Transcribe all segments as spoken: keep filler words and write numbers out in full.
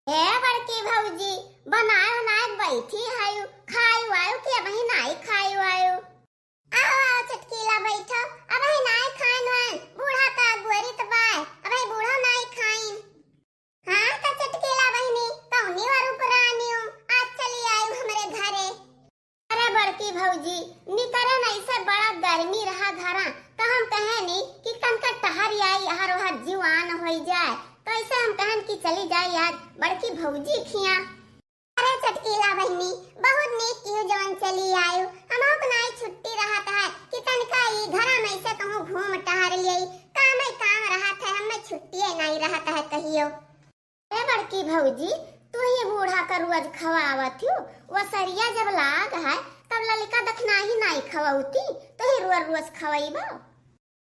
ए बड़की भौजी, बनाए उनाए बैठी हयू, खायू आयू कि अबही नाई खायू आयू? आओ, आओ चटकीला, बैठो, अबही नाई खाइन वाइन, बूढ़ा का अगुअरी त बाय, अबही बूढ़ो नाई खाइन। हाँ त चटकीला बहिनी, कौनी वरु परानियो, आज चली आयू हमरे घरे। अरे बड़की भौजी, निकरे नहीं से बड़ा गर्मी रहा घरा, तो हम कहे नी कि तनका टहर आई, हर वहर जीवान होई जाए, तो ऐसे हम कहन कि चली जाई आज बड़की भौजी खिया। अरे चटकीला बहिनी, बहुत नीक किहू जवन चली आयू, हमहू के नाई छुट्टी रहत है कि तनका ई घरा में से कहूँ घूम टहर लियई, कामे काम रहत है, हमें छुट्टिए नाई रहत है कहियो। ए बड़की भौजी, तू ही बूढ़ा का रोज खवावत हू, वसरिया जब लाग है, तब ललिका दखना ही नाई खवौती, तू ही रोज रोज खवैबो।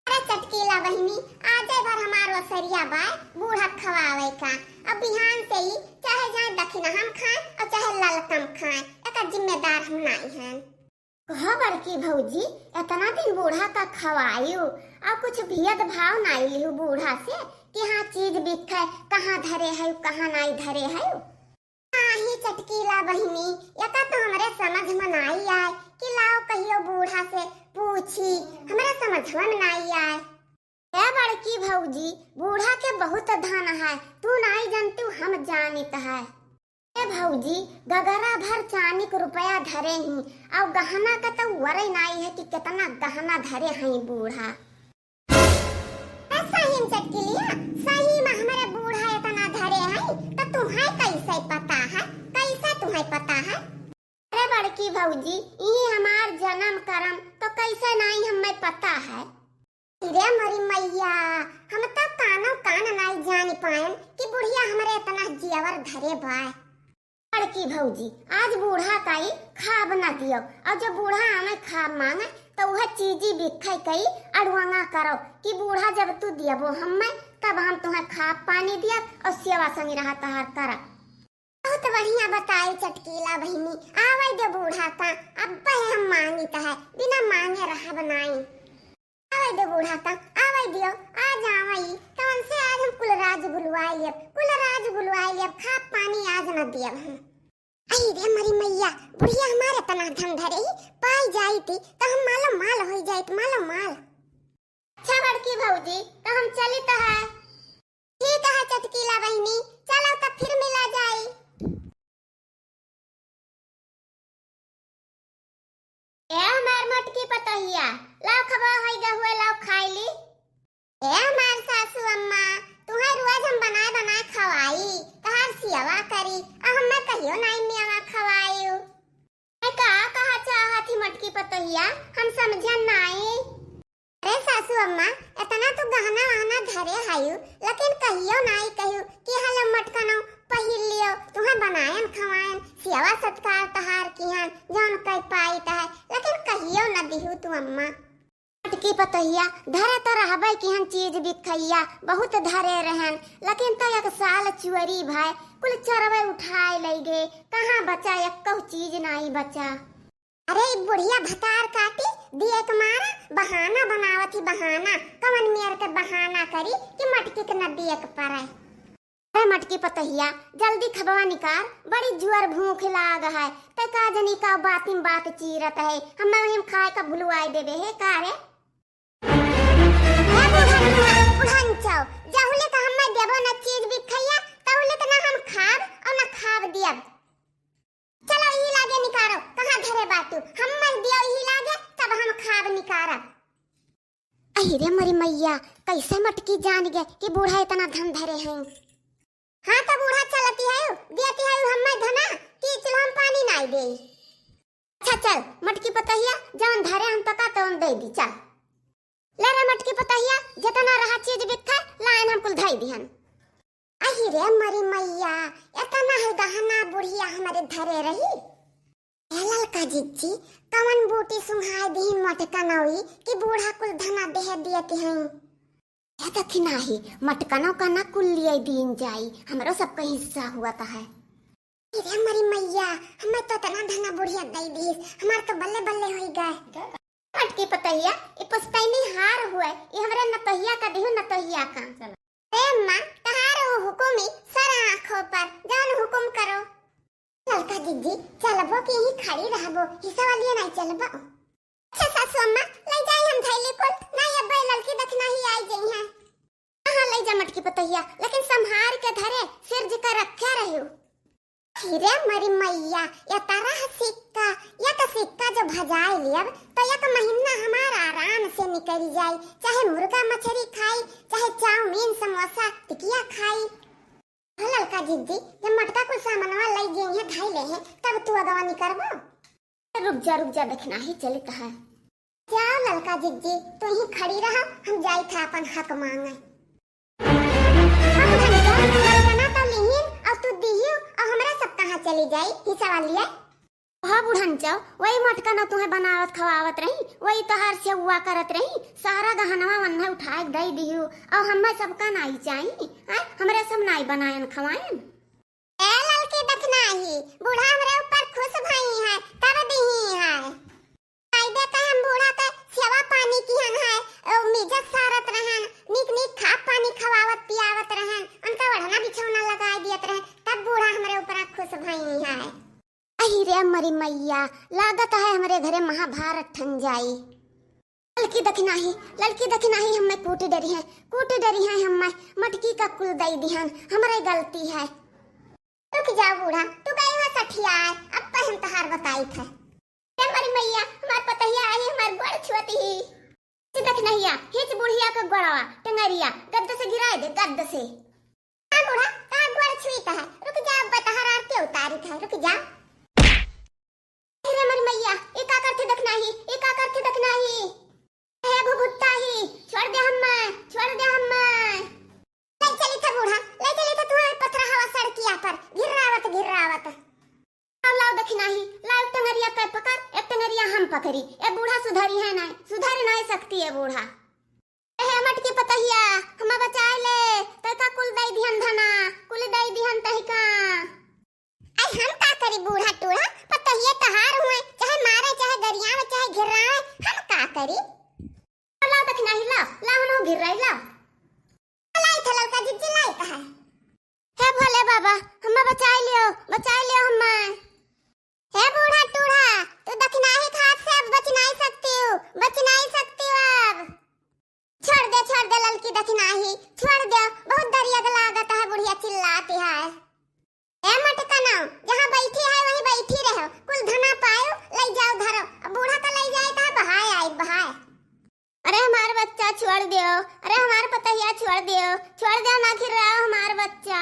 अरे चटकीला बहिनी, आजे भर हमार वसरिया बाय, बूढ़ा खवावे का। अब बिहान से ही चाहे जाए दखना हम खाए और चाहे ललकम खाए, एकर जिम्मेदार हम नाई हैं। कहो बड़की भौजी, इतना दिन बूढ़ा का खवायू, और कुछ भेद भाव नाई लिहू बूढ़ा से कि हाँ चीज बिखे, कहाँ धरे है, कहाँ नाई धरे है? नाही चटकीला बहिनी, एका तो हमरे समझ में नाई आए कि लाओ कहियो बूढ़ा से पूछी, हमरे समझ में नाई आए। ए बड़की भौजी, बूढ़ा के बहुत धन है, तू नाई जानतू, हम जानित है। ए भौजी, गगरा भर चानी के रुपया धरे ही, और गहना का तो वरे नाई है कि कितना गहना धरे हैं बूढ़ा। ए सही में चटकिलिया, सही में हमरे बूढ़ा इतना धरे हैं, तो तुम्हें कैसे पता है? कैसे तुम्हें पता है? अरे बड़की भौजी, ई हमार जन्म करम, तो कैसे नाई हमें पता है? अरे मोरी मैया, हम तो कानो कान नाई जान पाएन कि बुढ़िया हमरे इतना जियवर धरे बाय। बड़की भौजी, आज बूढ़ा काई खाब ना दियो, और जब बूढ़ा आवे खाब मांगे, तो वह चीजी बिखे कई अड़ुआंगा करो कि बूढ़ा जब तू दियबो हमें, तब हम तुम्हें खाब पानी दियब और सेवा संगी रहा तहार करब। बहुत बढ़िया बताई चटकीला बहिनी, आवे दे बूढ़ा का, अब्बे हम मांगित है, बिना मांगे रहब नाई। आवे दे बूढ़ा का, आवे दियो, आज आवई, तवन से आज हम कुल राज गुलवाई लेब, कुल राज गुलवाई लेब, खाब पानी आज न दियब हम। अही रे मरी मैया, बुढ़िया हमारे तना धन धरे ही, पाई जाई थी, तो हम मालो माल होई जाइत, मालो माल। अच्छा बड़की भौजी, तो हम चलित है। ठीक है चटकीला बहिनी, चलो तब फिर मिला जाई। ए हमार मोटकी पतोहिया, लाओ खबा होई गहुए, लाओ खाई ली। ए हमार सासू अम्मा, तुहे रोज हम बनाए बनाए खवाई, तहार सियवा करी, आ हमें कहियो नाई मियावा खवायू। मैं का कहा चाहत ही मोटकी पतोहिया, हम समझन नाई। अरे सासू अम्मा, इतना तू गहना वहना धरे हायू, लेकिन कहियो नाई कहू कि हलो मटकनो पहिर लियो, तुम्हें बनायन खवायन, सेवा सत्कार तहार किहन, जौन कर पाई तहे, लेकिन कहियो न दिहू तू अम्मा। मटकी पतोहिया, धरे तो रहबे किहन चीज बिखैया, बहुत धरे रहन, लेकिन तो एक साल चोरी भय, कुल चोरवे उठाए लई गे, कहाँ बचा, एक्कौ चीज नाई बचा। अरे, ई बुढ़िया भतार काटी, दिए के मारा बहाना बनावत ही बहाना। कवन मेर के बहाना करी कि मटकी के न दिए के परे। अरे मटकी पतोहिया, जल्दी खबवा निकार, बड़ी जुअर भूख लाग है। ते का जनी का बातिन बात चीरत है, हमें वहीं खाए का भुलवाए देबे है का रे? हे बूढ़ा, बूढ़ा, बुढ़ंचौ, जहुले का हमें देबो न चीज बिखैया, तहुले का न हम खाब और न खाब दियब। चलो, ई लागे निकारो, कहाँ धरे बाटू? हम मर दियो ई लागे, तब हम खाब निकारब। अहि रे मरी मैया, कैसे मटकी जान गए कि बूढ़ा इतना धन धरे हैं? हाँ, तो बूढ़ा चलती है, दियती है हमें धना कि चूल्हा में पानी नाई दे। अच्छा चल, मटकी पतोहिया, जौन धरे हम तका तौन दे दी, चल। ले रे मटकी पतोहिया, जितना रहा चीज बिक्खा, लाइन हम कुल धई दिहन। अहि रे मरी मैया, एतना है गहना बुढ़िया हमरे धरे रही। ए ललका जिज्जी, कवन बूटी सुंघाए दिहिन मटकनौई कि बूढ़ा कुल धना देह दियत हैं। ए दखिनाही, मटकनौ का ना कुल लिए दीन जाई, हमरो सबका हिस्सा हुआ त है। अहि रे मरी मैया, हमें तो एतना धना बुढ़िया दई दिहिस, हमार तो बल्ले बल्ले होई गए। मटकी पतोहिया, ई पुस्तैनी हार हुए, ई हमरे नतोहिया का दिहु, नतोहिया का। चला। ए अम्मा, तहार उ हुकुमी सर आँखों पर, जौन दीदी, चलबो कि यहीं खड़ी रहबो, हिस्सा वाली नहीं चलबो? अच्छा सासू अम्मा, लइ जाई हम धइली कुल, नहीं अब ललकी दखिनाही आई जइहैं। हाँ, लइ जा मटकी पतोहिया, लेकिन संभार के धरे, सिर झुका रखे रहियो। अरे मोरी मइया, या तरह सिक्का, या तो सिक्का जो भजाए लियब, तो एक महीना हमार आराम से निकल जाई, चाहे मुर्गा मछरी खाई, चाहे चाउमीन समोसा टिकिया खाई। हाँ ललका जिज्जी, जब मटका कुल सामनवा लइ गए हैं, धइ ले हैं, तब तू अगवा निकरबो। रुक जा, रुक जा, दखिनाही चलित है। जाओ ललका जिज्जी, तू ही खड़ी रहो, हम जाई था अपन हक मांगे। हाँ बुढ़न, जाओ, मटकना तो लिहिन, और तू दिहियो, और हमरा सब कहाँ चली जाई, हिस्सा वाली है। हाँ बुढ़न, जाओ, वही मटकना तुम्हें बनावत खवावत रही, वही तोहार सेवा करत रही, सारा गहनवा वन्ने उठाए के दे दिहियो, और हमें सबका नाई चाही, आय, हमरे सब नाई बनायन खवायन। ए ललकी दखिनाही, बूढ़ा हमरे ऊपर खुश भई है, तब दिही है। आई दे त हम बूढ़ा के सेवा पानी किहन है, ओ, मिजत सारत रहन, नीक नीक खा पानी खवावत पियावत रहन, उनका ओढ़ना बिछौना लगाए दियत रहन, तब बूढ़ा हमरे ऊपर खुश भई है। अही रे मरी मइया, लागत है हमरे घरे महाभारत ठन जाई। ललकी दखिनाही, ललकी दखिनाही हमें कूट डरी है, कूट डरी है हमें, मटकी का कुल दई दिहन, हमरे गलती है। रुक जाओ बूढ़ा, तू गई हो सठियाए, अब पर हम तहार बताई थे। ए मरी मइया, हमार पतहिया आई, हमार गोड़ छुअती ही। हिच दखिनहिया, हिच बुढ़िया का गोड़वा, टंगरिया, गद्द से गिराए दे, गद्द से। हाँ बूढ़ा, तहार गोड़ छुई का है, रुक जा, अब तहार आरती उतारी था, रुक जा। अरे मरी मइया, ए का करथे दखिनाही, ए का करथे दखिनाही। हे भुभुत्ता ही, छोड़ दे हम्मे, छोड़ दे हम्मे। ले चली था बूढ़ा, ले चली था तुम्हारे पथरा हवा सड़किया पर, घिर्रावत, घिर्रावत। लाओ, लाओ दखिनाही, लाओ एक टंगरिया तै पकड़, एक टंगरिया हम पकड़ी। ए बूढ़ा सुधरी है नाय, सुधर नाय सकती है बूढ़ा। ए हे मटकी पतहिया, हम्मे बचाए ले, तै का कुल दई दिहन धना, कुल दई दिहन तहिका। आई हम का करी बूढ़ा टूढ़ा, पतहिए तहार हुए, चाहे मारे, चाहे गरियावे, चाहे घिर्रावे, हम का करी? लाओ दखिनाही, लाओ, लाओ, हम घिर्राई, लाओ। लाई था ललका जिज्जी, लाई कहा। हे भोले बाबा, हम्मे बचाई लियो, बचाई लियो हम्मे। हे बूढ़ा टूढ़ा, तू दखिनाही के हाथ से अब बच नाई सकती हूँ, बच नाई सकती हूँ अब। छोड़ दे, छोड़ दे ललकी दखिनाही, छोड़ दे, बहुत दरियक लागत है, बुढ़िया चिल्लाती है। ए मटकनो, जहाँ बैठी है वहीं बैठी रहो, कुल धना पायो, लई जाओ धरो, अब बूढ़ा का लई जाए तो बहाए आई बहाए। अरे हमार बच्चा छोड़ दियो, अरे हमार पतहिया छोड़ दियो, छोड़ दियो ना घिर्राओ हमार बच्चा।